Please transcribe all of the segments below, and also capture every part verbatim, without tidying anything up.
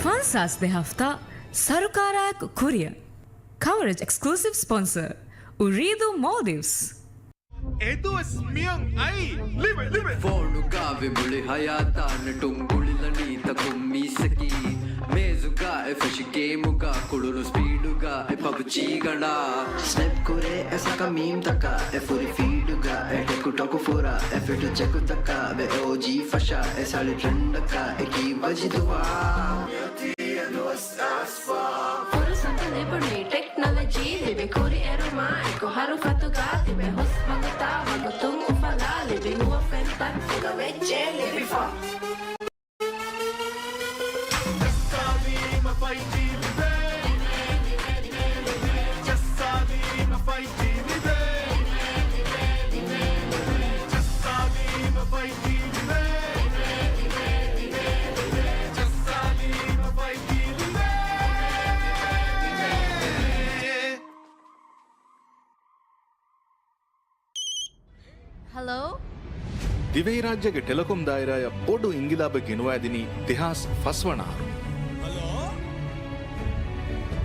ފަންސާސް ދެ ހަފްތާ ސަރުކާރާއެކު ކުރިއަށް. ކަވަރޭޖް އެކްސްކްލޫސިވް ސްޕޮންސަރ، އުރީދޫ މޯލްޑިވްސް. އެދުވަސް މިއޮން އައީ. ލިބެ، ލިބެ. ފޯނުގަ ވި މުޅި ހަޔާތާ ނެޓުން ގުޅިލަނީ ތަކުން މީސްއަކީ. މޭޒުގަ އެ ފެށި ގޭމުގަ ކުޅުނު ސްޕީޑުގަ އެ ޕަބްޖީ ގަނޑާ. ސްނެޕް ކުރޭ އެ ސަކަ މީމްތަކަށް އެ ފުރި ފީޑުގަ އެ ޓެކުޓޮކު ފުރާ އެ ފިޓު ޗެކުތަކަށް ވެ އޯޖީ ފަށާ އެ ސަޅި ޓްރެންޑަކަށް އެކީ ވަޖިދުވާ. ފުރުސަތު ލިބުނީ ޓެކްނޮލޮޖީ ލިބި ކުރިއެރުމާ އެކު ހަރުފަތުގަ ތިބެ ހުސް ވަގުތާ ވަގުތުން އުފަލާ ލިބި ހުވަފެން ތައް ފުގަ ވެއްޖެ ލިބިފަ. ޖައްސާލީމަ ފައިވް ޖީ ލިބޭ. ޖައްސާލީމަ ފައިވް ޖީ ލިބޭ. ޖައްސާލީމަ ފައިވް ޖީ ލިބޭ. ޖައްސާލީމަ ފައިވް ޖީ ލިބޭ. ހަލޯ؟ ދިވެހިރާއްޖޭގެ ޓެލެކޮމް ދާއިރާއަށް ބޮޑު އިންގިލާބެއް ގެނުވައިދިނީ ދެހާސް ފަސް ވަނަ އަހަރު.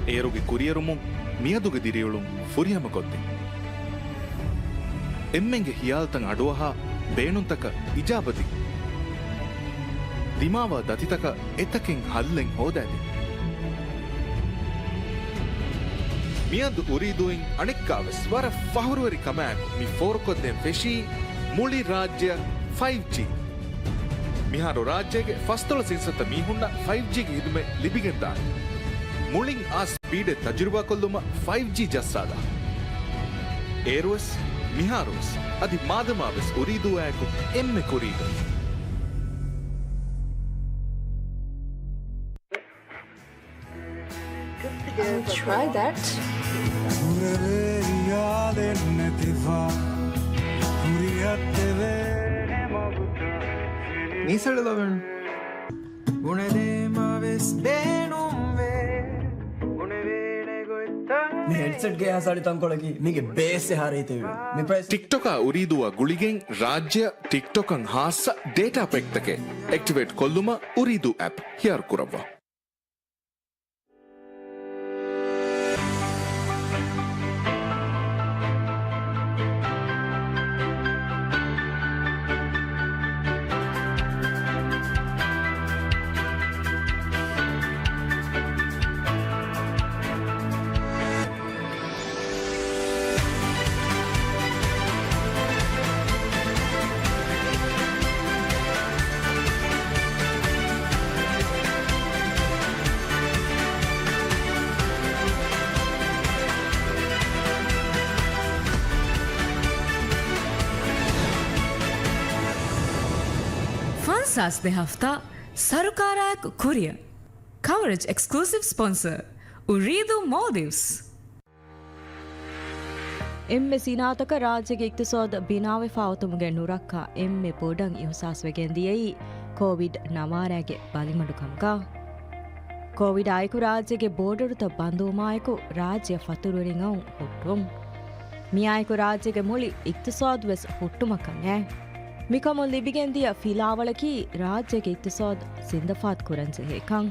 އޭރުގެ ކުރިއެރުމުން މިއަދުގެ ދިރިއުޅުން ފުރިހަމަކޮށްދިން. އެންމެންގެ ހިޔާލުތައް އަޑުއަހާ، ބޭނުންތަކަށް އިޖާބަދިން. ދިމާވާ ދަތިތަކަށް އެތަކެއް ހައްލެއް ހޯދައިދިން. މިއަދު އުރީދޫއިން އަނެއްކާވެސް ވަރަށް ފަހުރުވެރި ކަމާއެކު މި ފޯރުކޮށްދޭން ފެށީ މުޅި ރާއްޖެއަށް ފައިވް ޖީ. މިހާރު ރާއްޖޭގެ ފަސްދޮޅަސް އިންސައްތަ މީހުންނަށް ފައިވް ޖީގެ ހިދުމަތް ލިބިގެންދާނެ. މުޅިން އާ ސްޕީޑެއް ތަޖުރިބާކޮށްލުމަށް ފައިވް ޖީ ޖައްސާލާ. އޭރުވެސް، މިހާރުވެސް، އަދި މާދަމާވެސް އުރީދޫއާއެކު އެންމެ ކުރީގަ. I'll try that. މީސަޅު ލޮވެން. މި ހެޑްސެޓްގެ އެހާ ސަޅި ތަންކޮޅަކީ މީގެ ބޭސް އެހާ ރީތިވެ. މި ޕްރައިސް. ޓިކްޓޮކާ އުރީދޫއަށް ގުޅިގެން ރާއްޖެއަށް ޓިކްޓޮކަށް ހާއްސަ ޑޭޓާ ޕެކްތަކެއް އެކްޓިވޭޓް ކޮށްލުމަށް އުރީދޫ އެޕް ހިޔާރު ކުރައްވާ. ފަންސާސް ދެ ހަފްތާ ސަރުކާރާއެކު ކުރިއަށް. ކަވަރޭޖް އެކްސްކްލޫސިވް ސްޕޮންސަރ، އުރީދޫ މޯލްޑިވްސް. އެންމެ ސިނާއަތަކަށް ރާއްޖޭގެ އިޤްތިޞާދު ބިނާވެފަ އޮތުމުގެ ނުރައްކާ އެންމެ ބޮޑަށް އިހުސާސްވެގެން ދިޔައީ ކޯވިޑް ނަވާރައިގެ ބަލިމަޑުކަމުގަ. ކޯވިޑާއެކު ރާއްޖޭގެ ބޯޑަރުތައް ބަންދުވުމާއެކު ރާއްޖެއަށް ފަތުރުވެރިން އައުން ހުއްޓުން. މިއާއެކު ރާއްޖޭގެ މުޅި އިޤްތިޞާދުވެސް ހުއްޓުމަށް ކަން އައި. މިކަމުން ލިބިގެންދިޔަ ފިލާވަޅަކީ ރާއްޖޭގެ އިޤްތިޞާދު ޒިންދަފާތު ކުރަންޖެހޭ ކަން.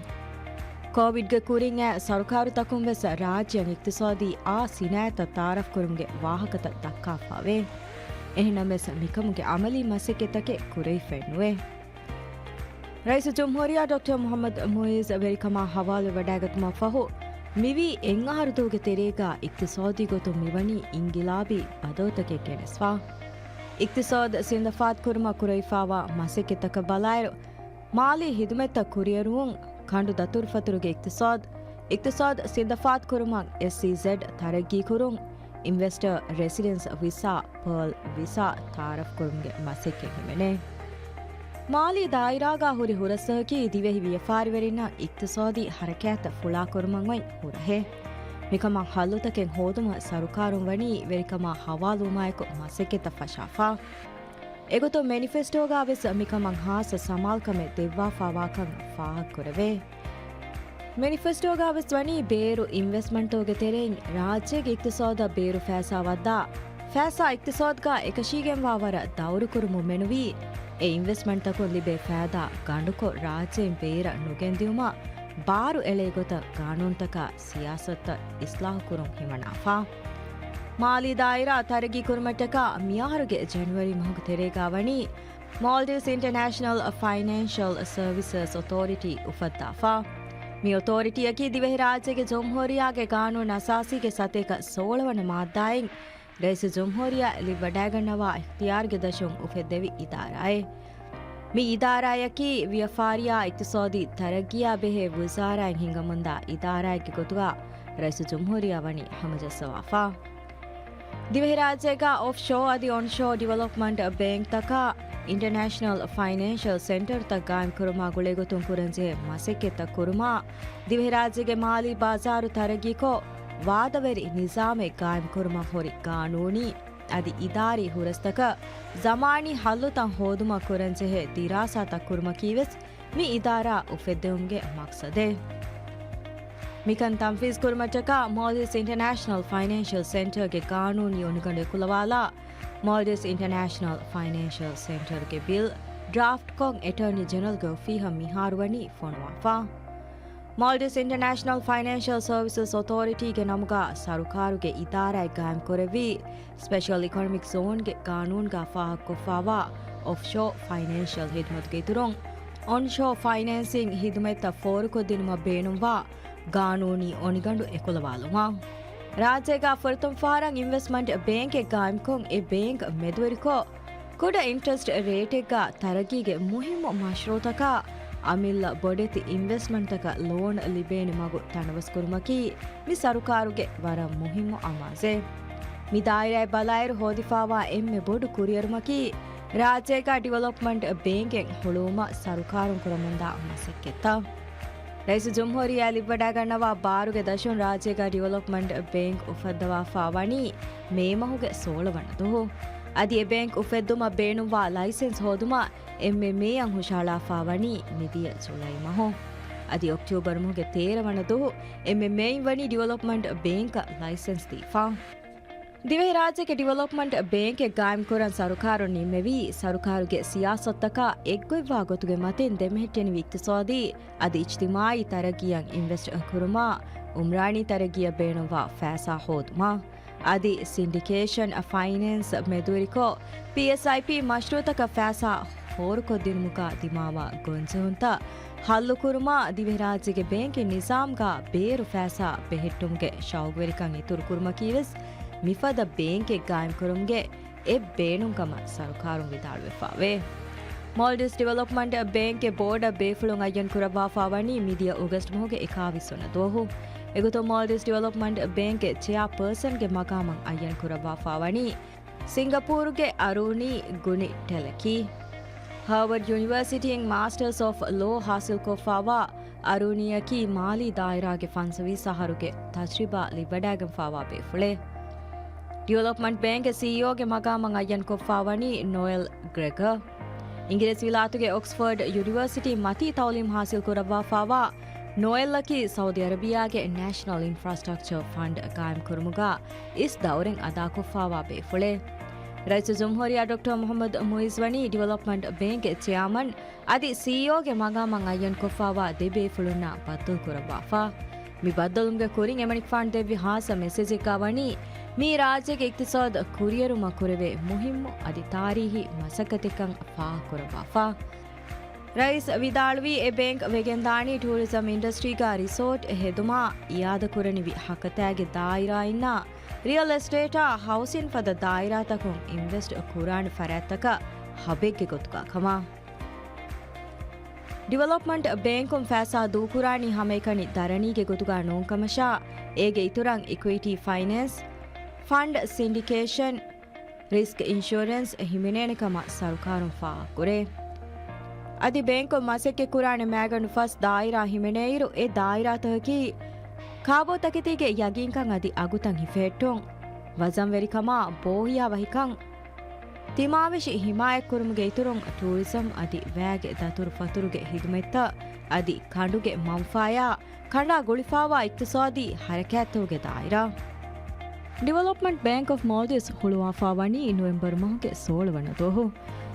ކޯވިޑްގެ ކުރިން އައި ސަރުކާރުތަކުން ވެސް ރާއްޖެއަށް އިޤްތިޞާދީ އާ ސިނާއަތްތައް ތައާރަފްކުރުމުގެ ވާހަކަތައް ދައްކާފައިވޭ. އެހެންނަމަވެސް މިކަމުގެ އަމަލީ މަސައްކަތްތަކެއް ކުރެވިފައެއްނުވޭ. ރައީސުލްޖުމްހޫރިއްޔާ ޑޮކްޓަރ މުޙައްމަދު މުޢިއްޒު ވެރިކަމާ ހަވާލުވެވަޑައިގަތުމަށް ފަހު، މިވީ އެއްއަހަރު ދުވަހުގެ ތެރޭގަ އިޤްތިޞާދީ ގޮތުން މިވަނީ އިންގިލާބީ ބަދަލުތަކެއް ގެނެސްފަ. އިޤްތިޞާދު ޒިންދަފާތުކުރުމަށް ކުރެވިފައިވާ މަސައްކަތްތަކަށް ބަލާއިރު، މާލީ ހިދުމަތްތައް ކުރިއެރުވުން، ކަނޑު ދަތުރުފަތުރުގެ އިޤްތިޞާދު، އިޤްތިޞާދު ޒިންދަފާތުކުރުމަށް އެސްއީޒެޑް ތަރައްގީކުރުން، އިންވެސްޓަރ ރެސިޑެންސް ވިސާ، ޕާލް ވިސާ ތައާރަފްކުރުމުގެ މަސައްކަތް ހިމެނޭ. މާލީ ދާއިރާގަ ހުރި ހުރަސްއަހަކީ ދިވެހި ވިޔަފާރިވެރިންނަށް އިޤްތިޞާދީ ހަރަކާތްތައް ފުޅާކުރުމަށް އޮތް ހުރަހެއް. މިކަމަށް ހައްލުތަކެއް ހޯދުމަށް ސަރުކާރުން ވަނީ ވެރިކަމާ ހަވާލުވުމާއެކު މަސައްކަތްތައް ފަށާފަ. އެގޮތުން މެނިފެސްޓޯގަ ވެސް މިކަމަށް ހާއްސަ ސަމާލުކަމެއް ދެއްވާފައިވާކަން ފާހަގަކުރެވޭ. މެނިފެސްޓޯގަ ވެސް ވަނީ ބޭރު އިންވެސްޓްމަންޓުގެ ތެރެއިން ރާއްޖޭގެ އިޤްތިޞާދަށް ބޭރު ފައިސާ ވައްދާ، ފައިސާ އިޤްތިޞާދުގަ އެކަށީގެންވާ ވަރަށް ދައުރުކުރުމުން މެނުވީ، އެ އިންވެސްޓްމަންޓްތަކުން ލިބޭ ފައިދާ ގަނޑުކޮށް ރާއްޖެއިން ބޭރަށް ނުގެންދިއުމަށް ބާރު އެޅޭ ގޮތަށް ގާނޫނުތަކާ ސިޔާސަތުތައް އިސްލާހު ކުރުން ހިމަނާފަ. މާލީ ދާއިރާ ތަރައްގީ ކުރުމަށްޓަކާ މިއަހަރުގެ ޖެނުއަރީ މަހުގެ ތެރޭގާ ވަނީ މޯލްޑިވްސް އިންޓަރނޭޝަނަލް ފައިނޭންޝަލް ސަރވިސަސް އޮތޯރިޓީ އުފައްދާފަ. މި އޮތޯރިޓީއަކީ ދިވެހިރާއްޖޭގެ ޖުމްހޫރިއްޔާގެ ގާނޫނު އަސާސީގެ ސަތޭކަ ސޯޅަ ވަނަ މާއްދާއިން ރައީސުލްޖުމްހޫރިއްޔާ ލިބިވަޑައިގަންނަވާ އިޚްތިޔާރުގެ ދަށުން އުފެއްދެވި އިދާރާއެއް. މި އިދާރާއަކީ ވިޔަފާރިއާ އިޤްތިޞާދީ ތަރައްގީއާ ބެހޭ ވުޒާރާއިން ހިންގަމުންދާ އިދާރާއެއްގެ ގޮތުގަ ރައީސުލްޖުމްހޫރިއްޔާ ވަނީ ހަމަޖައްސަވާފަ. ދިވެހިރާއްޖޭގަ އޮފްޝޯ އަދި އޮންޝޯ ޑިވެލޮޕްމަންޓް ބޭންކްތަކާ އިންޓަރނޭޝަނަލް ފައިނޭންޝަލް ސެންޓަރުތައް ގާއިމްކުރުމާ ގުޅޭގޮތުން ކުރަންޖެހޭ މަސައްކަތްތައް ކުރުމާ، ދިވެހިރާއްޖޭގެ މާލީ ބާޒާރު ތަރައްގީކޮށް، ވާދަވެރި ނިޒާމެއް ގާއިމްކުރުމަށް ހުރި ގާނޫނީ އަދި އިދާރީ ހުރަސްތަކަށް ޒަމާނީ ހައްލުތައް ހޯދުމަށް ކުރަންޖެހޭ ދިރާސާތައް ކުރުމަކީވެސް މި އިދާރާ އުފެއްދެވުމުގެ މަޤްޞަދެއް. މިކަން ތަންފީޒު ކުރުމަށްޓަކާ މޯލްޑިވްސް އިންޓަރނޭޝަނަލް ފައިނޭންޝަލް ސެންޓަރގެ ގާނޫނީ އޮނިގަނޑު އެކުލަވާލާ، މޯލްޑިވްސް އިންޓަރނޭޝަނަލް ފައިނޭންޝަލް ސެންޓަރގެ ބިލް ޑްރާފްޓްކޮށް އެޓަރނީ ޖެނެރަލްގެ އޮފީހަށް މިހާރު ވަނީ ފޮނުވާފަ. މޯލްޑިވްސް އިންޓަރނޭޝަނަލް ފައިނޭންޝަލް ސަރވިސަސް އޮތޯރިޓީގެ ނަމުގަ ސަރުކާރުގެ އިދާރާއެއް ގާއިމްކުރެއްވީ، ސްޕެޝަލް އިކޮނޮމިކް ޒޯންގެ ގާނޫނުގަ ފާހަގަކޮށްފާވާ އޮފްޝޯ ފައިނޭންޝަލް ހިދުމަތުގެ އިތުރުން، އޮންޝޯ ފައިނޭންސިން ހިދުމަތްތައް ފޯރުކޮށްދިނުމަށް ބޭނުންވާ ގާނޫނީ އޮނިގަނޑު އެކުލަވާލުމަށް. ރާއްޖޭގަ ފުރަތަމަ ފަހަރަށް އިންވެސްޓްމަންޓް ބޭންކެއް ގާއިމްކޮށް، އެ ބޭންކް މެދުވެރިކޮށް، ކުޑަ އިންޓްރެސްޓް ރޭޓެއްގަ ތަރައްގީގެ މުހިއްމު މަޝްރޫއުތަކާ އަމިއްލަ ބޮޑެތި އިންވެސްޓްމަންޓްތަކަށް ލޯން ލިބޭނެ މަގު ތަނަވަސްކުރުމަކީ މި ސަރުކާރުގެ ވަރަށް މުހިއްމު އަމާޒެއް. މި ދާއިރާއަށް ބަލާއިރު ހޯދިފާވާ އެންމެ ބޮޑު ކުރިއެރުމަކީ ރާއްޖޭގަ ޑިވެލޮޕްމަންޓް ބޭންކެއް ހުޅުވުމަށް ސަރުކާރުން ކުރަމުންދާ މަސައްކަތްތައް. ރައީސުލްޖުމްހޫރިއްޔާ ލިބިވަޑައިގަންނަވާ ބާރުގެ ދަށުން ރާއްޖޭގަ ޑިވެލޮޕްމަންޓް ބޭންކް އުފައްދަވާފާ ވަނީ މޭ މަހުގެ ސޯޅަ ވަނަ ދުވަހު. އަދި އެ ބޭންކް އުފެއްދުމަށް ބޭނުންވާ ލައިސެންސް ހޯދުމަށް އެންމެ މޭއަށް ހުށަހަޅާފާ ވަނީ މިދިޔަ ޖުލައި މަހު. އަދި އޮކްޓޫބަރު މަހުގެ ތޭރަ ވަނަ ދުވަހު އެންމެ މޭއިން ވަނީ ޑިވެލޮޕްމަންޓް ބޭންކަށް ލައިސެންސް ދީފާ. ދިވެހިރާއްޖޭގެ ޑިވެލޮޕްމަންޓް ބޭންކެއް ގާއިމްކުރަން ސަރުކާރުން ނިންމެވީ، ސަރުކާރުގެ ސިޔާސަތުތަކާ އެއްގޮތްވާ ގޮތުގެ މަތިން ދެމެހެއްޓެނިވި އިޤްތިޞާދީ އަދި އިޖްތިމާޢީ ތަރައްގީއަށް އިންވެސްޓް ކުރުމާ، އުމްރާނީ ތަރައްގީއަށް ބޭނުންވާ ފައިސާ ހޯދުމާ. އަދި ސިންޑިކޭޝަން ފައިނޭންސް މެދުވެރިކޮށް، ޕީއެސްއައިޕީ މަޝްރޫއުތަކަށް ފައިސާ ފޯރުކޮށްދިނުމުގަ ދިމާވާ ގޮންޖެހުންތައް ހައްލުކުރުމާ، ދިވެހިރާއްޖޭގެ ބޭންކިން ނިޒާމްގަ ބޭރު ފައިސާ ބެހެއްޓުމުގެ ޝައުގުވެރިކަން އިތުރުކުރުމަކީވެސް މިފަދަ ބޭންކެއް ގާއިމްކުރުމުގެ އެއް ބޭނުން ކަމަށް ސަރުކާރުން ވިދާޅުވެފަވޭ. މޯލްޑިވްސް ޑިވެލޮޕްމަންޓް ބޭންކްގެ ބޯޑަށް ބޭފުޅުން އައްޔަން ކުރައްވާފާ ވަނީ މިދިޔަ އޮގަސްޓް މަހުގެ އެކާވީސް ވަނަ ދުވަހު. އެގޮތުން މޯލްޑިވްސް ޑިވެލޮޕްމަންޓް ބޭންކްގެ ޗެއާޕާސަންގެ މަގާމަށް އައްޔަން ކުރައްވާފާ ވަނީ ސިންގަޕޫރުގެ އަރޫނީ ގުނި ޓެލަކީ. ހާވަޑް ޔުނިވަރސިޓީން މާސްޓަރސް އޮފް ލޯ ހާސިލްކޮށްފާވާ އަރޫނީއަކީ މާލީ ދާއިރާގެ ފަންސަވީސް އަހަރުގެ ތަޖްރިބާ ލިބިވަޑައިގެންފާވާ ބޭފުޅެއް. ޑިވެލޮޕްމަންޓް ބޭންކްގެ ސީއީއޯގެ މަގާމަށް އައްޔަންކޮށްފާ ވަނީ ނޯއެލް ގްރެގަރ. އިނގިރޭސިވިލާތުގެ އޮކްސްފޯޑް ޔުނިވަރސިޓީ މަތީ ތައުލީމް ހާސިލް ކުރައްވާފާވާ ނޯއެލްއަކީ ސައުދި އަރަބިޔާގެ ނޭޝަނަލް އިންފްރާސްޓްރަކްޗަރ ފަންޑް ގާއިމްކުރުމުގަ އިސް ދައުރެއް އަދާކޮށްފާވާ ބޭފުޅެއް. ރައީސުލްޖުމްހޫރިއްޔާ ޑޮކްޓަރ މުޙައްމަދު މުޢިއްޒު ވަނީ ޑިވެލޮޕްމަންޓް ބޭންކްގެ ޗެއާމަން އަދި ސީއީއޯގެ މަގާމަށް އައްޔަންކޮށްފާވާ ދެ ބޭފުޅުންނާ ބައްދަލުކުރައްވާފަ. މި ބައްދަލުވުމުގެ ކުރިން އެމަނިކުފާނު ދެއްވި ހާއްސަ މެސެޖެއްގަ ވަނީ، މީ ރާއްޖޭގެ އިޤްތިޞާދު ކުރިއެރުމަށް ކުރެވޭ މުހިއްމު އަދި ތާރީހީ މަސައްކަތެއްކަން ފާހަގަކުރައްވާފަ. ރައީސް ވިދާޅުވީ، އެ ބޭންކް ވެގެންދާނީ ޓޫރިޒަމް އިންޑަސްޓްރީގަ ރިސޯޓް ހެދުމާ، އިއާދަކުރަނިވި ހަކަތާގެ ދާއިރާއިންނާ، ރިއަލް އެސްޓޭޓާ، ހައުސިން ފަދަ ދާއިރާތަކުން އިންވެސްޓް ކުރާނެ ފަރާތްތަކަށް ހަބެއްގެ ގޮތުގަ ކަމަށް. ޑިވެލޮޕްމަންޓް ބޭންކުން ފައިސާ ދޫކުރާނީ ހަމައެކަނި ދަރަނީގެ ގޮތުގަ ނޫންކަމަށާ، އޭގެ އިތުރަށް އިކުއިޓީ ފައިނޭންސް، ފަންޑް ސިންޑިކޭޝަން، ރިސްކް އިންޝުއަރެންސް ހިމެނޭނެ ކަމަށް ސަރުކާރުން ފާހަގަކުރޭ. އަދި ބޭންކުން މަސައްކަތްކުރާނެ މައިގަނޑު ފަސް ދާއިރާ ހިމެނޭއިރު، އެ ދާއިރާތަކަކީ ކާބޯތަކެތީގެ ޔަގީންކަން އަދި އަގުތައް ހިފެހެއްޓުން، ވަޒަންވެރިކަމާ، ބޯހިޔާވަހިކަން، ތިމާވެށި ހިމާޔަތްކުރުމުގެ އިތުރުން ޓޫރިޒަމް އަދި ވައިގެ ދަތުރުފަތުރުގެ ހިދުމަތްތައް އަދި ކަނޑުގެ މަންފާޔާ ކަނޑާ ގުޅިފާވާ އިޤްތިޞާދީ ހަރަކާތްތަކުގެ ދާއިރާ. ޑިވެލޮޕްމަންޓް ބޭންކް އޮފް މޯލްޑިވްސް ހުޅުވާފާ ވަނީ ނޮވެމްބަރު މަހުގެ ސޯޅަ ވަނަ ދުވަހު.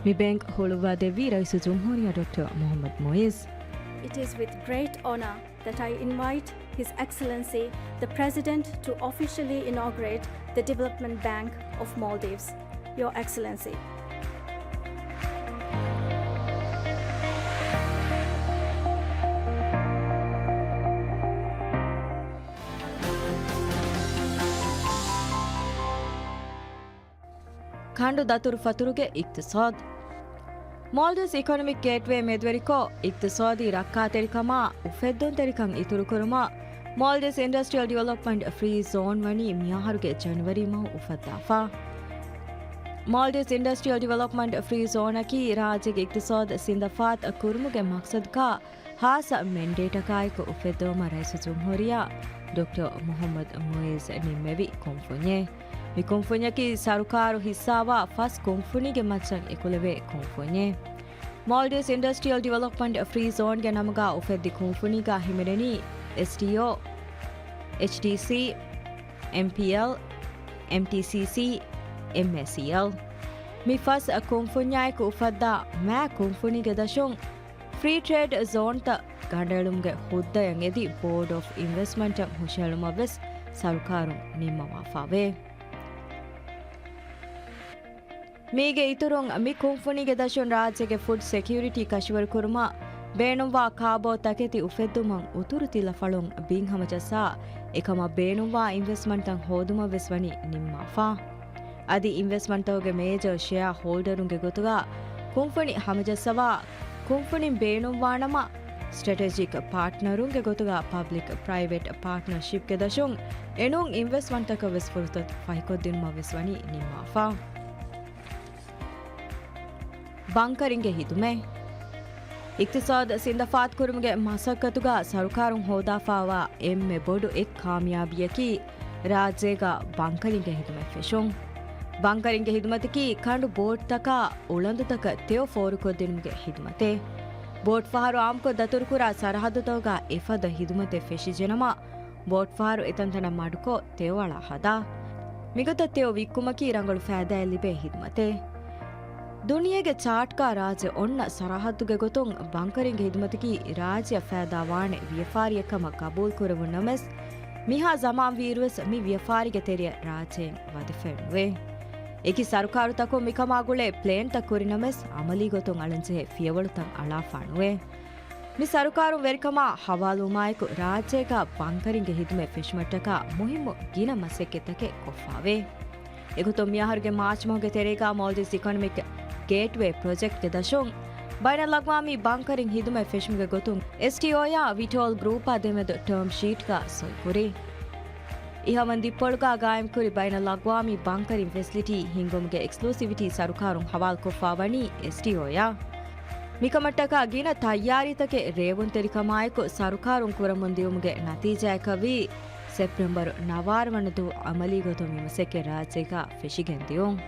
މި ބޭންކް ހުޅުވާ ދެއްވީ ރައީސުލްޖުމްހޫރިއްޔާ ޑޮކްޓަރ މުޙައްމަދު މުޢިއްޒު. It is with great honor that I invite His Excellency, the President, to officially inaugurate the Development Bank of Maldives. Your Excellency. ކަނޑު ދަތުރުފަތުރުގެ އިޤްތިޞާދު. މޯލްޑިވްސް އިކޮނޮމިކް ގޭޓްވޭ މެދުވެރިކޮށް، އިޤްތިޞާދީ ރައްކާތެރިކަމާ އުފެއްދުންތެރިކަން އިތުރުކުރުމަށް، މޯލްޑިވްސް އިންޑަސްޓްރިއަލް ޑިވެލޮޕްމަންޓް ފްރީ ޒޯން ވަނީ މިއަހަރުގެ ޖަނަވަރީ މަހު އުފައްދާފަ. މޯލްޑިވްސް އިންޑަސްޓްރިއަލް ޑިވެލޮޕްމަންޓް ފްރީ ޒޯނަކީ، ރާއްޖޭގެ އިޤްތިޞާދު ސިނދަފާތް ކުރުމުގެ މަޤްޞަދުގަ ޚާއްޞަ މެންޑޭޓަކާއެކު އުފެއްދެވުމަށް ރައީސުލްޖުމްހޫރިއްޔާ ޑޮކްޓަރ މުޙައްމަދު މުޢިއްޒު ނިންމެވި ކުންފުންޏެއް. މި ކުންފުންޏަކީ ސަރުކާރު ހިއްސާވާ ފަސް ކުންފުނީގެ މައްޗަށް އެކުލެވޭ ކުންފުންޏެއް. މޯލްޑިވްސް އިންޑަސްޓްރިއަލް ޑިވެލޮޕްމަންޓް ފްރީ ޒޯންގެ ނަމުގަ އުފެއްދި ކުންފުނީގަ ހިމެނެނީ އެސްޓީއޯ، އެޗްޑީސީ، އެމްޕީއެލް، އެމްޓީސީސީ، އެމްއޭސީއެލް. މި ފަސް ކުންފުންޏާއެކު އުފައްދާ މާ ކުންފުނީގެ ދަށުން ފްރީ ޓްރޭޑް ޒޯންތައް ގަނޑައެޅުމުގެ ހުއްދަޔަށް އެދި ބޯޑް އޮފް އިންވެސްޓްމަންޓަށް ހުށައެޅުމަށްވެސް ސަރުކާރުން ނިންމަވާފައިވޭ. މީގެ އިތުރުން، މި ކުންފުނީގެ ދަށުން ރާއްޖޭގެ ފުޑް ސެކިއުރިޓީ ކަށަވަރުކުރުމަށް ބޭނުންވާ ކާބޯ ތަކެތި އުފެއްދުމަށް އުތުރު ތިލަފަޅުން ބިން ހަމަޖައްސާ، އެކަމަށް ބޭނުންވާ އިންވެސްޓްމަންޓަށް ހޯދުމަށްވެސް ވަނީ ނިންމާފަ. އަދި އިންވެސްޓްމަންޓުގެ މޭޖަރ ޝެއާ ހޯލްޑަރުންގެ ގޮތުގަ ކުންފުނި ހަމަޖައްސަވާ، ކުންފުނިން ބޭނުންވާނަމަ، ސްޓްރެޓެޖިކް ޕާޓްނަރުންގެ ގޮތުގަ ޕަބްލިކް ޕްރައިވެޓް ޕާޓްނަރޝިޕްގެ ދަށުން އެނޫން އިންވެސްޓްމަންޓަކަށް ވެސް ފުރުސަތު ފަހިކޮށްދިނުމަށް ވެސް ވަނީ ނިންމާފަ. ބަންކަރިންގެ ހިދުމަތް. އިޤްތިޞާދު ސިނދަފާތުކުރުމުގެ މަސައްކަތުގަ ސަރުކާރުން ހޯދާފައިވާ އެންމެ ބޮޑު އެއް ކާމިޔާބީއަކީ ރާއްޖޭގަ ބަންކަރިންގެ ހިދުމަތް ފެށުން. ބަންކަރިންގެ ހިދުމަތަކީ ކަނޑު ބޯޓްތަކާ އުޅަނދުތަކަށް ތެޔޮ ފޯރުކޮށްދިނުމުގެ ހިދުމަތެއް. ބޯޓް ފަހަރު އާއްމުކޮށް ދަތުރުކުރާ ސަރަހައްދުތަކުގަ އެފަދަ ހިދުމަތެއް ފެށިއްޖެނަމަ، ބޯޓްފަހަރު އެތަންތަނަށް މަޑުކޮށް ތެޔޮއަޅާ ހަދާ. މިގޮތަށް ތެޔޮ ވިއްކުމަކީ ރަނގަޅު ފައިދާއެއް ލިބޭ ހިދުމަތެއް. ދުނިޔޭގެ ޗާޓްގަ ރާއްޖެ އޮންނަ ސަރަހައްދުގެ ގޮތުން ބަންކަރިންގެ ހިދުމަތަކީ ރާއްޖެއަށް ފައިދާ ވާނެ ވިޔަފާރިއެއް ކަމަށް ގަބޫލުކުރެވުން ނަމަވެސް، މިހާ ޒަމާން ވީއިރުވެސް މި ވިޔަފާރީގެ ތެރެއަށް ރާއްޖެއިން ވަދެފައެއް ނުވޭ. އެކި ސަރުކާރުތަކުން މިކަމާ ގުޅޭ ޕްލޭންތައް ކުރި ނަމަވެސް، އަމަލީ ގޮތުން އަޅަންޖެހޭ ފިޔަވަޅުތައް އަޅާފާ ނުވޭ. މި ސަރުކާރުން ވެރިކަމާ ހަވާލުވުމާއެކު، ރާއްޖޭގަ ބަންކަރިންގެ ހިދުމަތް ފެށުމަށްޓަކާ މުހިއްމު ގިނަ މަސައްކަތްތަކެއް ކޮށްފާވޭ. އެގޮތުން މިއަހަރުގެ މާޗް މަހުގެ ތެރޭގަ މޯލްޑިވްސް އިކޮނޮމިކް ގޭޓްވޭ ޕްރޮޖެކްޓްގެ ދަށުން ބައިނަލްއަގްވާމީ ބަންކަރިން ހިދުމަތް ފެށުމުގެ ގޮތުން އެސްޓީއޯއާ ވިޓޯލް ގްރޫޕާ ދެމެދު ޓާމް ޝީޓްގަ ސޮއިކުރީ. އިހަވަން ދިއްޕޮޅުގަ ގާއިމްކުރި ބައިނަލްއަގްވާމީ ބަންކަރިން ފެސިލިޓީ ހިންގުމުގެ އެކްސްކްލޫސިވިޓީ ސަރުކާރުން ހަވާލުކޮށްފާވަނީ އެސްޓީއޯއާ. މިކަމަށްޓަކާ ގިނަ ތައްޔާރީތަކެއް ރޭވުންތެރިކަމާއެކު ސަރުކާރުން ކުރަމުންދިއުމުގެ ނަތީޖާއަކަށްވީ، ސެޕްޓެމްބަރު ނަވާރަ ވަނަ ދުވަހު އަމަލީގޮތުން މި މަސައްކަތް ރާއްޖޭގަ ފެށިގެންދިއުން.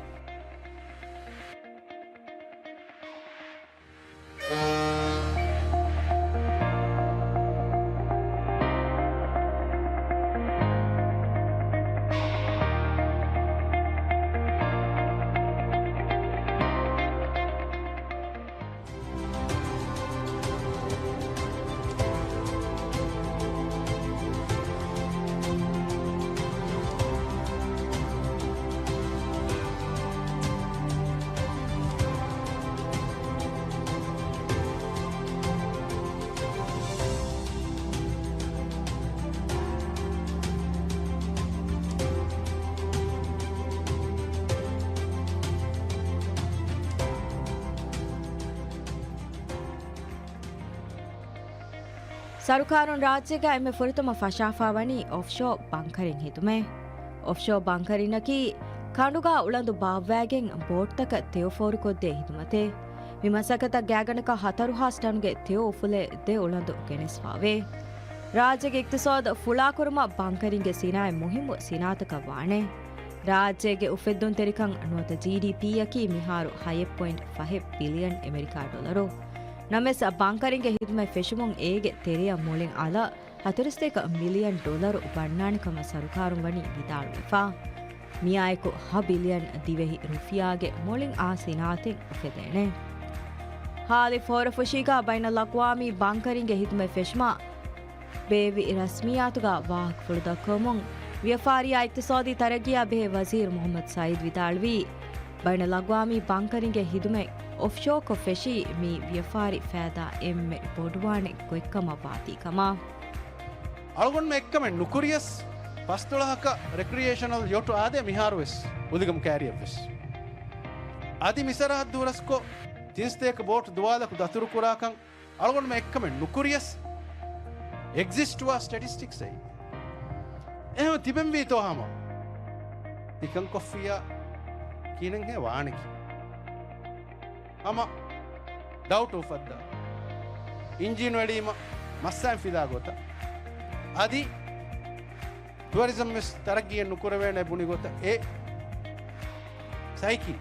ސަރުކާރުން ރާއްޖޭގަ އެންމެ ފުރަތަމަ ފަށާފާވަނީ އޮފްޝޯ ބަންކަރިން ހިދުމަތް. އޮފްޝޯ ބަންކަރިންއަކީ ކަނޑުގަ އުޅަނދު ބާއްވައިގެން ބޯޓްތަކަށް ތެޔޮ ފޯރުކޮށްދޭ ހިދުމަތެއް. މި މަސައްކަތަށް ގާތްގަނޑަކަށް ހަތަރު ހާސް ޓަނުގެ ތެޔޮ އުފުލޭ ދެ އުޅަނދު ގެނެސްފާވޭ. ރާއްޖޭގެ އިޤްތިޞާދު ފުޅާކުރުމަށް ބަންކަރިންގެ ސިނާއަތް މުހިއްމު ސިނާއަތަކަށް ވާނެ. ރާއްޖޭގެ އުފެއްދުންތެރިކަން ނުވަތަ ޖީޑީޕީއަކީ މިހާރު ހަ ޕޮއިންޓް ފަހެއް ބިލިއަން އެމެރިކާ ޑޮލަރު. ނަމަވެސް، ބަންކަރިންގެ ހިދުމަތް ފެށުމުން އޭގެ ތެރެއަށް މުޅިން އަލަށް ހަތަރުސަތޭކަ މިލިއަން ޑޮލަރު ވަންނާނެ ކަމަށް ސަރުކާރުން ވަނީ ވިދާޅުވެފަ. މިއާއެކު ހަ ބިލިއަން ދިވެހި ރުފިޔާގެ މުޅިން އާ ސިނާއަތެއް އުފެދޭނެ. ހާލި ފޯރަފުށީގަ ބައިނަލްއަގްވާމީ ބަންކަރިންގެ ހިދުމަތް ފެށުމަށް ބޭއްވި ރަސްމިއްޔާތުގަ ވާހަކަފުޅު ދައްކަވަމުން، ވިޔަފާރިއާ އިޤްތިޞާދީ ތަރައްގީއާ ބެހޭ ވަޒީރު މުޙައްމަދު ސަޢީދު ވިދާޅުވީ، ބައިނަލްއަގްވާމީ ބަންކަރިންގެ ޚިދުމަތް އޮފްޝޯކޮށްފައި މި ވިޔަފާރި ފައިދާ އެންމެ ބޮޑުވާނެ ގޮތްކަމަށް ވާތީ ކަމަށް. އަޅުގަނޑުމެން އެއްކަމެއް ނުކުރިޔަސް، ފަސްދޮޅަހަކަށް ރެކްރިއޭޝަނަލް ޔޮޓު އާދޭ މިހާރުވެސް އުލިގަމު ކައިރިއަށްވެސް. އަދި މި ސަރަހައްދު ހުރަސްކޮށް، ތިން ސަތޭކަ ބޯޓު ދުވާލަކު ދަތުރުކުރާކަން އަޅުގަނޑުމެން އެއްކަމެއް ނުކުރިޔަސް، އެގްޒިސްޓްވާ ސްޓެޓިސްޓިކްސް އެއީ. އެހެން ތިބެންވީތޯ ހަމަ ތިކަން ކޮށްފިއްޔާ ކިހިނެއްހޭ ވާނެކި؟ ހަމަ ޑައުޓު އުފައްދާ، އިންޖީނު އެޅީމަ މައްސައިން ފިލާ ގޮތަށް، އަދި ޓުއަރިޒަމް ވެސް ތަރައްގީއެއް ނުކުރެވޭނެ ބުނި ގޮތަށް އެ ސައިކީ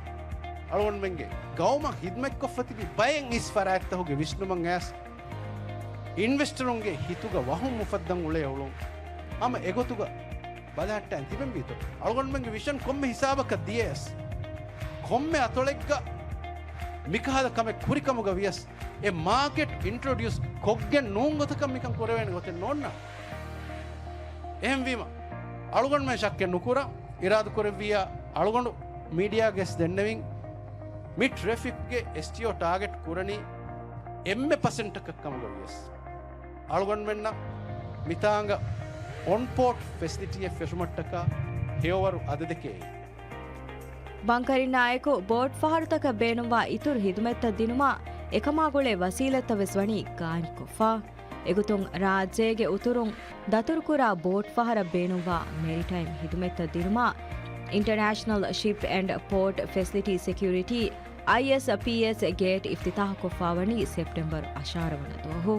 އަޅުގަނޑުމެންގެ ގައުމަށް ހިދުމަތްކޮށްފަ ތިބި ބައެއް އިސް ފަރާތްތަކުގެ ވިސްނުމަށް އައިސް، އިންވެސްޓަރުންގެ ހިތުގަ ވަހުމް އުފައްދަން އުޅޭ އުޅުން ހަމަ އެގޮތުގަ ބަލަހައްޓައިން ތިބެންވީތޯ؟ އަޅުގަނޑުމެންގެ ވިޝަން ކޮންމެ ހިސާބަކަށް ދިޔަޔަސް، ކޮންމެ އަތޮޅެއްގަ މިކަހަލަ ކަމެއް ކުރިކަމުގަ ވިޔަސް، އެ މާކެޓް އިންޓްރޮޑިއުސް ކޮށްގެން ނޫން ގޮތަކަށް މިކަން ކުރެވޭނެ ގޮތެއް ނޯންނާނެ. އެހެންވީމަ، އަޅުގަނޑުމެން ޝައްކެއް ނުކުރަން، އިރާދަކުރެއްވިއްޔާ އަޅުގަނޑު މީޑިއާގެ ދެންނެވިން، މި ޓްރެފިކްގެ އެސްޓީއޯ ޓާގެޓް ކުރަނީ އެންމެ ޕަސެންޓަކަށް ކަމުގަ ވިޔަސް، އަޅުގަނޑުމެންނަށް މިތާނގަ އޮން ޕޯޓް ފެސިލިޓީއެއް ފެށުމަށްޓަކާ ހެޔޮވަރު އަދަދެކޭ. ބަންކަރިންނާއެކު ބޯޓް ފަހަރުތަކަށް ބޭނުންވާ އިތުރު ހިދުމަތްތައް ދިނުމަށް އެކަމާ ގުޅޭ ވަސީލަތްތައް ވެސް ވަނީ ގާއިމްކޮށްފަ. އެގޮތުން ރާއްޖޭގެ އުތުރުން ދަތުރުކުރާ ބޯޓް ފަހަރަށް ބޭނުންވާ މެރިޓައިމް ހިދުމަތްތައް ދިނުމަށް އިންޓަރނޭޝަނަލް ޝިޕް އެންޑް ޕޯޓް ފެސިލިޓީ ސެކިއުރިޓީ، އައިއެސްޕީއެސް، ގޭޓް އިފްތިތާހުކޮށްފާވަނީ ސެޕްޓެމްބަރު އަށާރަ ވަނަ ދުވަހު.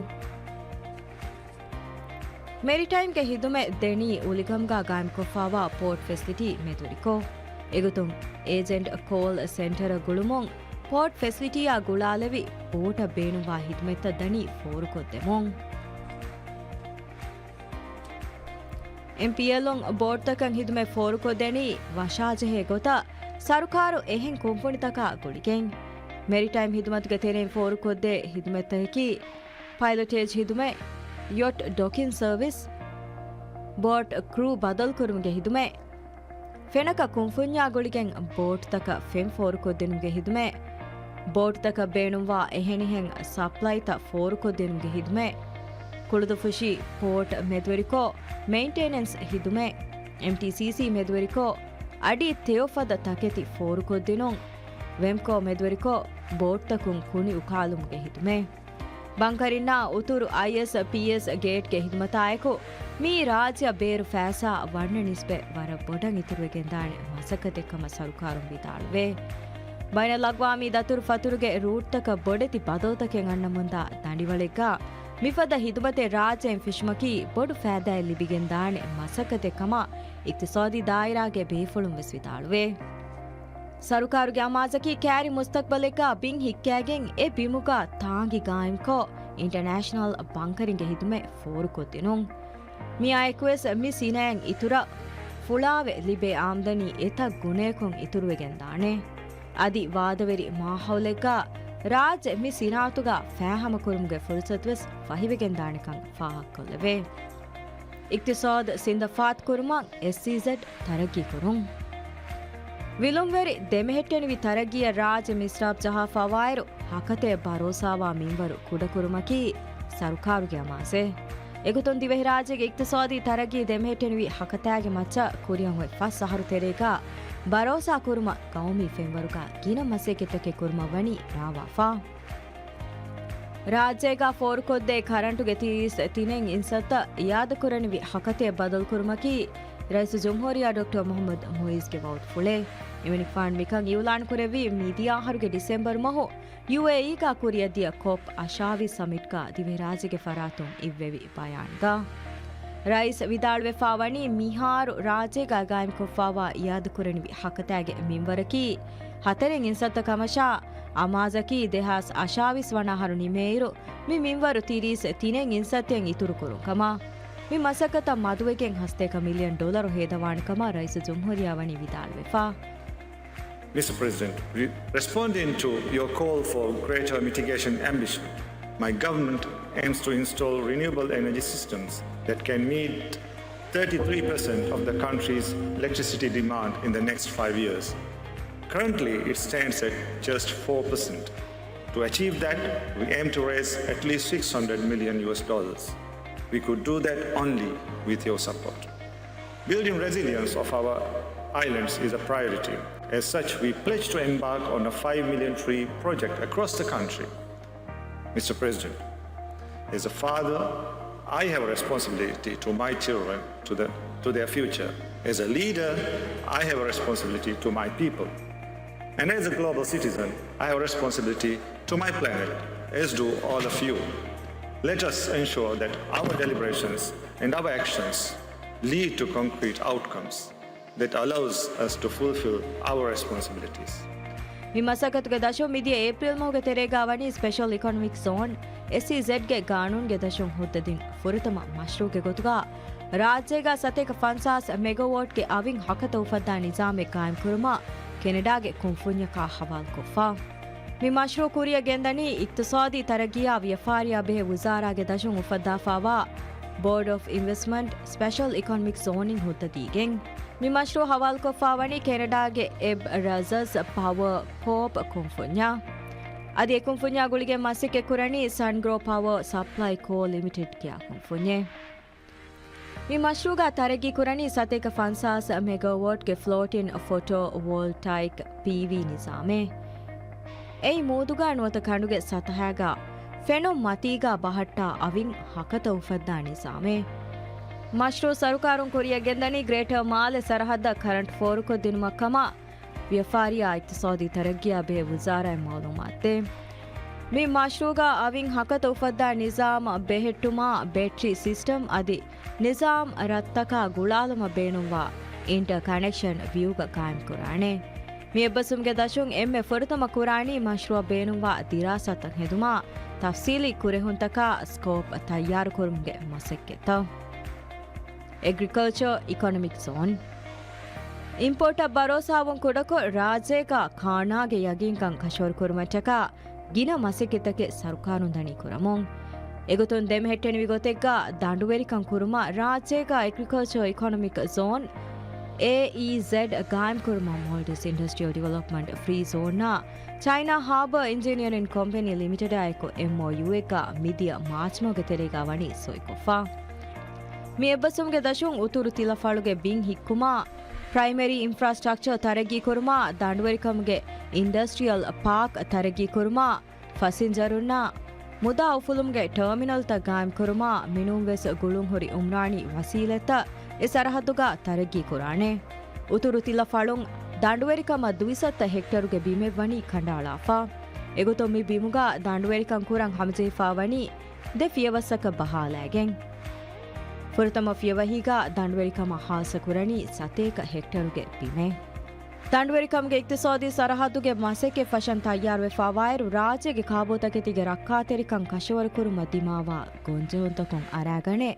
މެރިޓައިމްގެ ހިދުމަތް ދެނީ އުލިގަމުގަ ގާއިމްކޮށްފާވާ ޕޯޓް ފެސިލިޓީ މެދުވެރިކޮށް. އެގޮތުން އޭޖެންޓް ކޯލް ސެންޓަރ ގުޅުމުން ޕޯޓް ފެސިލިޓީއާ ގުޅާލެވި ބޯޓަށް ބޭނުންވާ ހިދުމަތްތައް ދަނީ ފޯރުކޮށްދެމުން. އެމްޕީއެލުން ބޯޓްތަކަށް ހިދުމަތް ފޯރުކޮށްދެނީ ވަށާޖެހޭ ގޮތަށް ސަރުކާރު އެހެން ކުންފުނިތަކާ ގުޅިގެން. މެރިޓައިމް ހިދުމަތުގެ ތެރެއިން ފޯރުކޮށްދޭ ހިދުމަތްތަކަކީ ޕައިލޮޓޭޖް ހިދުމަތް، ޔޮޓް ޑޮކިން ސަރވިސް، ބޯޓް ކްރޫ ބަދަލުކުރުމުގެ ހިދުމަތް، ފެނަކަ ކުންފުންޏާ ގުޅިގެން ބޯޓްތަކަށް ފެން ފޯރުކޮށްދިނުމުގެ ހިދުމަތް، ބޯޓްތަކަށް ބޭނުންވާ އެހެނިހެން ސަޕްލައިތައް ފޯރުކޮށްދިނުމުގެ ހިދުމަތް، ކުޅުދުއްފުށި ޕޯޓް މެދުވެރިކޮށް މެއިންޓެނެންސް ހިދުމަތް، އެމްޓީސީސީ މެދުވެރިކޮށް އަޑި ތެޔޮފަދަ ތަކެތި ފޯރުކޮށްދިނުން، ވެމްކޯ މެދުވެރިކޮށް ބޯޓްތަކުން ކުނި އުކާލުމުގެ ހިދުމަތް. ބަންކަރިންނާ އުތުރު އައިއެސްޕީއެސް ގޭޓްގެ ހިދުމަތާއެކު، މިއީ ރާއްޖެއަށް ބޭރު ފައިސާ ވަންނަ ނިސްބަތް ވަރަށް ބޮޑަށް އިތުރުވެގެންދާނެ މަސައްކަތެއް ކަމަށް ސަރުކާރުން ވިދާޅުވޭ. ބައިނަލްއަގްވާމީ ދަތުރުފަތުރުގެ ރޫޓްތަކަށް ބޮޑެތި ބަދަލުތަކެއް އަންނަމުންދާ ދަނޑިވަޅެއްގަ، މިފަދަ ހިދުމަތެއް ރާއްޖެއިން ފެށުމަކީ ބޮޑު ފައިދާއެއް ލިބިގެންދާނެ މަސައްކަތެއް ކަމަށް އިޤްތިޞާދީ ދާއިރާގެ ބޭފުޅުން ވެސް ވިދާޅުވޭ. ސަރުކާރުގެ އަމާޒަކީ ކައިރި މުސްތަޤްބަލެއްގަ ބިން ހިއްކައިގެން އެ ބިމުގަ ތާނގި ގާއިމްކޮށް، އިންޓަރނޭޝަނަލް ބަންކަރިންގެ ހިދުމަތް ފޯރުކޮށްދިނުން. މިއާއެކުވެސް މި ސިނައިން އިތުރަށް ފުޅާވެ ލިބޭ އާމްދަނީ އެތައް ގުނަޔަކުން އިތުރުވެގެންދާނެ. އަދި ވާދަވެރި މާހައުލެއްގަ ރާއްޖެ މި ސިނާއަތުގަ ފާހަމަކުރުމުގެ ފުރުސަތުވެސް ފަހިވެގެންދާނެކަން ފާހަގަކޮށްލެވޭ. އިޤްތިޞާދު ސިންދަފާތުކުރުމަށް އެސްއީޒެޑް ތަރައްގީކުރުން. ވިލުންވެރި ދެމެހެއްޓެނިވި ތަރައްގީއަށް ރާއްޖެ މިސްރާބް ޖަހާފަވާއިރު، ހަކަތޭ ބަރޯސާވާ މިންވަރު ކުޑަކުރުމަކީ ސަރުކާރުގެ އަމާޒެއް. އެގޮތުން ދިވެހިރާއްޖޭގެ އިޤްތިޞާދީ ތަރައްގީ ދެމެހެއްޓެނިވި ހަކަތާގެ މައްޗަށް ކުރިއަށް އޮތް ފަސް އަހަރު ތެރޭގަ ބަރޯސާ ކުރުމަށް ގައުމީ ފެންވަރުގަ ގިނަ މަސައްކަތްތަކެއް ކުރުމަށް ވަނީ ރާވާފަ. ރާއްޖޭގަ ފޯރުކޮށްދޭ ކަރަންޓުގެ ތިރީސް ތިނެއް އިންސައްތަ އިއާދަކުރަނިވި ހަކަތެއް ބަދަލުކުރުމަކީ ރައީސުލްޖުމްހޫރިއްޔާ ޑޮކްޓަރ މުޙައްމަދު މުޢިއްޒުގެ ވައުދުފުޅެއް. އިވެނިކްފާން މިކަން އިއުލާންކުރެއްވީ މިދިޔަ އަހަރުގެ ޑިސެމްބަރު މަހު ޔޫއޭއީގަ ކުރިއަށްދިޔަ ކޮޕް އަށާވީސް ސަމިޓްގަ ދިވެހިރާއްޖޭގެ ފަރާތުން އިއްވެވި ބަޔާންގަ. ރައީސް ވިދާޅުވެފާވަނީ މިހާރު ރާއްޖޭގަ ގާއިމްކޮށްފާވާ އިއާދަކުރެނިވި ހަކަތާގެ މިންވަރަކީ ހަތަރެއް އިންސައްތަ ކަމަށާ، އަމާޒަކީ ދެހާސް އަށާވީސް ވަނަ އަހަރު ނިމޭއިރު، މި މިންވަރު ތިރީސް ތިނެއް އިންސައްތައެއް އިތުރުކުރުން ކަމަށް. މި މަސައްކަތަށް މަދުވެގެން ހަސަތޭކަ މިލިއަން ޑޮލަރު ހޭދަވާނެ ކަމަށް ރައީސުލްޖުމްހޫރިއްޔާ ވަނީ ވިދާޅުވެފަ. Mister President, re-, responding to your call for greater mitigation ambition, my government aims to install renewable energy systems that can meet thirty-three percent of the country's electricity demand in the next five years. Currently, it stands at just four percent. To achieve that, we aim to raise at least six hundred million U S dollars. We could do that only with your support. Building resilience of our islands is a priority. As such, we pledge to embark on a five million tree project across the country. Mister President, as a father, I have a responsibility to my children, to the, to their future. As a leader, I have a responsibility to my people. And as a global citizen, I have a responsibility to my planet, as do all of you. Let us ensure that our deliberations and our actions lead to concrete outcomes that allows us to fulfill our responsibilities. މި މަސައްކަތުގެ ދަށުން މިދިޔަ އޭޕްރީލް މަހުގެ ތެރޭގަ ވަނީ ސްޕެޝަލް އިކޮނޮމިކް ޒޯން، އެސްއީ ޒެޑްގެ ގާނޫންގެ ދަށުން ހުއްދަދިން ފުރަތަމަ މަޝްރޫޢުގެ ގޮތުގަ ރާއްޖޭގަ ސަތޭކަ ފަންސާސް މެގަވޯޓްގެ އަވިން ހަކަތަ އުފައްދާ ނިޒާމެއް ގާއިމްކުރުމަށް ކެނެޑާގެ ކުންފުންޏަކާ ހަވާލުކޮށްފަ. މި މަޝްރޫޢު ކުރިއަށް ގެންދަނީ އިޤްތިޞާދީ ތަރައްގީއާ ވިޔަފާރިއާ ބެހޭ ވުޒާރާގެ ދަށުން އުފައްދާފާވާ ބޯޑް އޮފް އިންވެސްޓްމަންޓް ސްޕެޝަލް އިކޮނޮމިކް ޒޯނިން ހުއްދަދީގެން. މި މަޝްރޫޢު ހަވާލުކޮށްފާވަނީ ކެނެޑާގެ އެބް ރަޒަސް ޕަވަރ ކޯޕް ކުންފުންޏާ. އަދި އެ ކުންފުންޏާ ގުޅިގެން މަސައްކަތް ކުރަނީ ސަންގްރޯ ޕަވަރ ސަޕްލައި ކޯ ލިމިޓެޑް ކިޔާ ކުންފުންޏެއް. މި މަޝްރޫޢުގަ ތަރައްގީ ކުރަނީ ސަތޭކަ ފަންސާސް މެގަވޯޓްގެ ފްލޯޓިން ފޮޓޯ ވޯލްޓައިކް ޕީވީ ނިޒާމެއް. އެއީ މޫދުގަ ނުވަތަ ކަނޑުގެ ސަތަހާގަ ފެނުން މަތީގަ ބަހައްޓާ އަވިން ހަކަތަ އުފައްދާ ނިޒާމެއް. މަޝްރޫޢު ސަރުކާރުން ކުރިއަށް ގެންދަނީ ގްރޭޓަރ މާލެ ސަރަހައްދަށް ކަރަންޓް ފޯރުކޮށްދިނުމަށްކަމަށް ވިޔަފާރިއާ އިޤްތިޞާދީ ތަރައްގީއާ ބެހޭ ވުޒާރާއިން މަޢުލޫމާތުދޭ. މި މަޝްރޫޢުގަ އަވިން ހަކަތަ އުފައްދާ ނިޒާމަށް ބެހެއްޓުމާ، ބެޓްރީ ސިސްޓަމް އަދި ނިޒާމް ރަށްތަކާ ގުޅާލުމަށް ބޭނުންވާ އިންޓަރ ކަނެކްޝަން ވިއުގަ ގާއިމްކުރާނެ. މި އެއްބަސްވުމުގެ ދަށުން އެންމެ ފުރަތަމަ ކުރާނީ މަޝްރޫޢަށް ބޭނުންވާ ދިރާސާތައް ހެދުމާ، ތަފްސީލީ ކުރެހުންތަކާ ސްކޯޕް ތައްޔާރުކުރުމުގެ މަސައްކަތްތައް. އެގްރިކަލްޗަރ އިކޮނޮމިކް ޒޯން. އިމްޕޯޓަށް ބަރޯސާވުން ކުޑަކޮށް، ރާއްޖޭގަ ކާނާގެ ޔަގީންކަން ކަށަވަރުކުރުމަށްޓަކާ ގިނަ މަސައްކަތްތަކެއް ސަރުކާރުން ދަނީ ކުރަމުން. އެގޮތުން ދެމެހެއްޓެނިވި ގޮތެއްގަ ދަނޑުވެރިކަން ކުރުމަށް ރާއްޖޭގަ އެގްރިކަލްޗަރ އިކޮނޮމިކް ޒޯން، އޭއީޒެޑް، ގާއިމްކުރުމަށް މޯލްޑިވްސް އިންޑަސްޓްރިއަލް ޑިވެލޮޕްމަންޓް ފްރީ ޒޯންއާ ޗައިނާ ހާބަރ އިންޖިނިއަރިން ކޮމްޕެނީ ލިމިޓެޑާއެކު އެމްއޯޔޫއެއްގަ މިދިޔަ މާޗްމަހުގެ ތެރޭގަ ވަނީ ސޮއިކޮށްފަ. މި އެއްބަސްވުމުގެ ދަށުން އުތުރު ތިލަފަޅުގެ ބިން ހިއްކުމާ، ޕްރައިމަރީ އިންފްރާސްޓްރަކްޗަރ ތަރައްގީކުރުމާ، ދަނޑުވެރިކަމުގެ އިންޑަސްޓްރިއަލް ޕާކް ތަރައްގީކުރުމާ، ފަސިންޖަރުންނާ މުދާ އުފުލުމުގެ ޓާމިނަލްތައް ގާއިމްކުރުމާ، މިނޫންވެސް ގުޅުންހުރި އުމްރާނީ ވަސީލަތްތައް އެ ސަރަހައްދުގަ ތަރައްގީކުރާނެ. އުތުރު ތިލަފަޅުން ދަނޑުވެރިކަމަށް ދުއިސައްތަ ހެކްޓަރުގެ ބިމެއްވަނީ ކަނޑައަޅާފަ. އެގޮތުން މި ބިމުގަ ދަނޑުވެރިކަން ކުރަން ހަމަޖެހިފައިވަނީ ދެ ފިޔަވައްސަކަށް ބަހާލައިގެން. ފުރަތަމަ ފިޔަވަހީގަ ދަނޑުވެރިކަމަށް ހާއްސަކުރަނީ ސަތޭކަ ހެކްޓަރުގެ ބިމެއް. ދަނޑުވެރިކަމުގެ އިޤްތިޞާދީ ސަރަހައްދުގެ މަސައްކަތް ފަށަން ތައްޔާރުވެފައިވާއިރު، ރާއްޖޭގެ ކާބޯތަކެތީގެ ރައްކާތެރިކަން ކަށަވަރުކުރުމަށް ދިމާވާ ގޮންޖެހުންތަކުން އަރާގަނެ،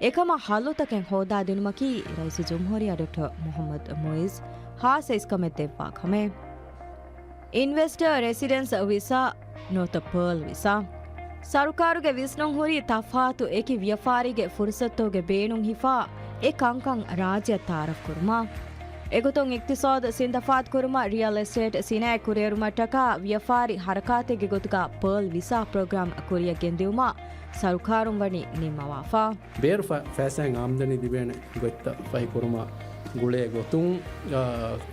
އެކަމަށް ހައްލުތަކެއް ހޯދާދިނުމަކީ ރައީސުލްޖުމްހޫރިއްޔާ ޑޮކްޓަރ މުޙައްމަދު މުޢިއްޒު ހާއްސަ އިސްކަމެއް ދެއްވާ ކަމެއް. އިންވެސްޓަރ ރެސިޑެންސް ވިސާ ނުވަތަ ޕާލް ވިސާ. ސަރުކާރުގެ ވިސްނުން ހުރީ ތަފާތު އެކި ވިޔަފާރީގެ ފުރުސަތުގެ ބޭނުން ހިފާ އެ ކަންކަން ރާއްޖެއަށް ތައާރަފް ކުރުމަށް. އެގޮތުން އިޤްތިޞާދު ސިންދަފާތު ކުރުމަށް ރިއަލް އެސްޓޭޓް ސިނާއަތް ކުރިއެރުމަށްޓަކާ ވިޔަފާރި ހަރަކާތެއްގެ ގޮތުގަ ޕާލް ވިސާ ޕްރޮގްރާމް ކުރިއަށް ގެންދިއުމަށް ސަރުކާރުން ވަނީ ނިންމަވާފަ. ބޭރު ފަ-، ފައިސާއިން އާމްދަނީ ލިބޭނެ ގޮތްތައް ފަހިކުރުމަށް ގުޅޭ ގޮތުން، އާ،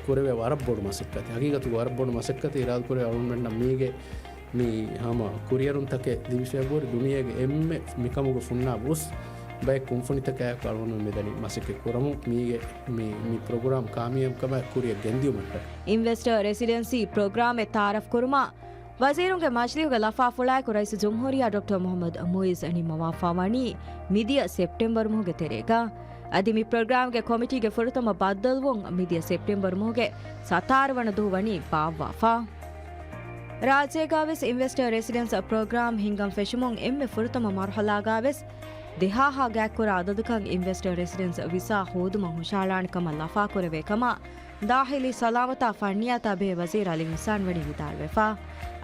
ކުރެވޭ ވަރަށް ބޮޑު މަސައްކަތެއް. ހަގީގަތުގަ ވަރަށް ބޮޑު މަސައްކަތެއް އިރާދަކުރޭ އަޅުގަނޑުމެންނަށް މީގެ މި ހަމަ ކުރިއެރުންތަކެއް ލިބިފައި ބުރި ދުނިޔޭގެ އެންމެ މިކަމުގެ ފުންނާ ވުސް ބައެއް ކުންފުނިތަކާއެކު އަޅުގަނޑު މިދަނީ މަސައްކަތް ކުރަމުން. މީގެ މި، މި ޕްރޮގްރާމް ކާމިޔާބުކަމާއެކު ކުރިއަށް ގެންދިއުމަށްޓަކާ. އިންވެސްޓަރ ރެސިޑެންސީ ޕްރޮގްރާމެއް ތައާރަފް ކުރުމަށް ވަޒީރުންގެ މަޖިލީހުގެ ލަފާފުޅާއެކު ރައީސުލްޖުމްހޫރިއްޔާ ޑޮކްޓަރ މުޙައްމަދު މުޢިއްޒު ނިންމަވާފާވަނީ މިދިޔަ ސެޕްޓެމްބަރު މަހުގެ ތެރޭގަ. އަދި މި ޕްރޮގްރާމްގެ ކޮމިޓީގެ ފުރަތަމަ ބައްދަލުވުން މިދިޔަ ސެޕްޓެމްބަރު މަހުގެ ސަތާރަ ވަނަ ދުވަހު ވަނީ ބާއްވާފަ. ރާއްޖޭގަވެސް އިންވެސްޓަރ ރެސިޑެންސް ޕްރޮގްރާމް ހިންގަން ފެށުމުން އެންމެ ފުރަތަމަ މަރުހަލާގަވެސް ދެހާހާ ގާތްކުރާ އަދަދަކަށް އިންވެސްޓަރ ރެސިޑެންސް ވިސާ ހޯދުމަށް ހުށަހަޅާނެ ކަމަށް ލަފާކުރެވޭ ކަމަށް ދާޚިލީ ސަލާމަތާ ފަންނިޔާތާ ބެހޭ ވަޒީރު އަލީ އިޙްސާން ވަނީ ވިދާޅުވެފަ.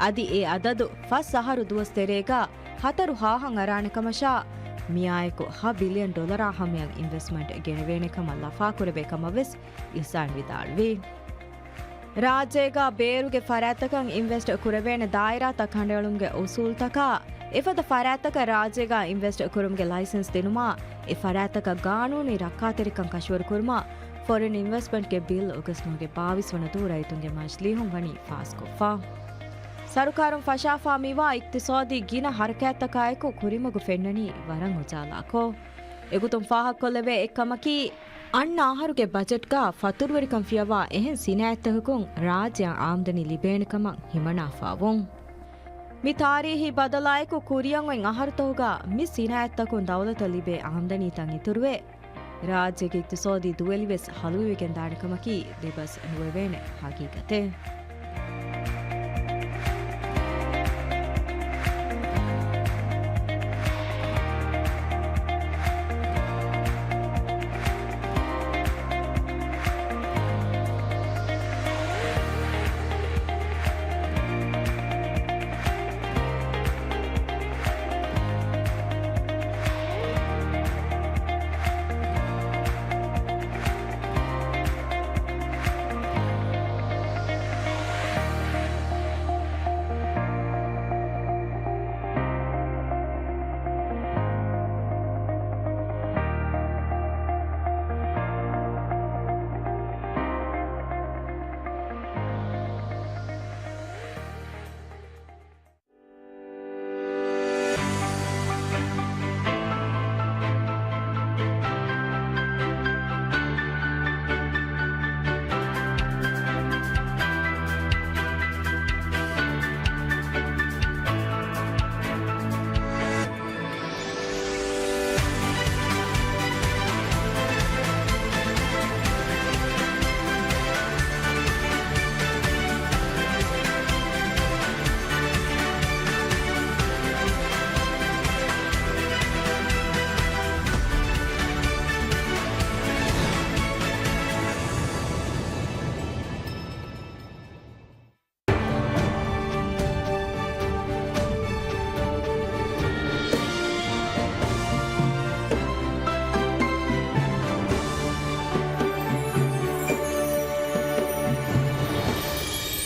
އަދި އެ އަދަދު ފަސް އަހަރު ދުވަސް ތެރޭގަ ހަތަރު ހާހަށް އަރާނެ ކަމަށާ، މިއާއެކު ހަ ބިލިއަން ޑޮލަރާ ހަމަޔަށް އިންވެސްޓްމަންޓް ގެނެވޭނެ ކަމަށް ލަފާކުރެވޭ ކަމަށް ވެސް އިޙްސާން ވިދާޅުވި. ރާއްޖޭގަ ބޭރުގެ ފަރާތްތަކަށް އިންވެސްޓް ކުރެވޭނެ ދާއިރާތައް ކަނޑައެޅުމުގެ އުސޫލުތަކާ، އެފަދަ ފަރާތްތަކަށް ރާއްޖޭގަ އިންވެސްޓް ކުރުމުގެ ލައިސަންސް ދިނުމާ، އެ ފަރާތްތަކަށް ގާނޫނީ ރައްކާތެރިކަން ކަށަވަރު ކުރުމާ، ފޮރިން އިންވެސްޓްމަންޓްގެ ބިލް އޮގަސްޓް މަހުގެ ބާވީސް ވަނަ ދުވަހު ރައްޔިތުންގެ މަޖިލީހުން ވަނީ ފާސްކޮށްފަ. ސަރުކާރުން ފަށާފާ މިވާ އިޤްތިޞާދީ ގިނަ ޙަރަކާތްތަކާއެކު ކުރިމަގު ފެންނަނީ ވަރަށް އުޖާލާކޮށް. އެގޮތުން ފާހަގަކޮށްލެވޭ އެއްކަމަކީ، އަންނަ އަހަރުގެ ބަޖެޓްގަ ފަތުރުވެރިކަން ފިޔަވާ އެހެން ސިނާއަތްތަކަކުން ރާއްޖެއަށް އާމްދަނީ ލިބޭނެ ކަމަށް ހިމަނާފާވުން. މި ތާރީހީ ބަދަލާއެކު ކުރިއަށް އޮތް އަހަރުތަކުގަ މި ސިނާއަތްތަކުން ދައުލަތަށް ލިބޭ އާމްދަނީތައް އިތުރުވެ، ރާއްޖޭގެ އިޤްތިޞާދީ ދުވެލިވެސް ހަލުވެވިގެންދާނެ ކަމަކީ ދެބަސް ނުވެވޭނެ ހަގީގަތެއް.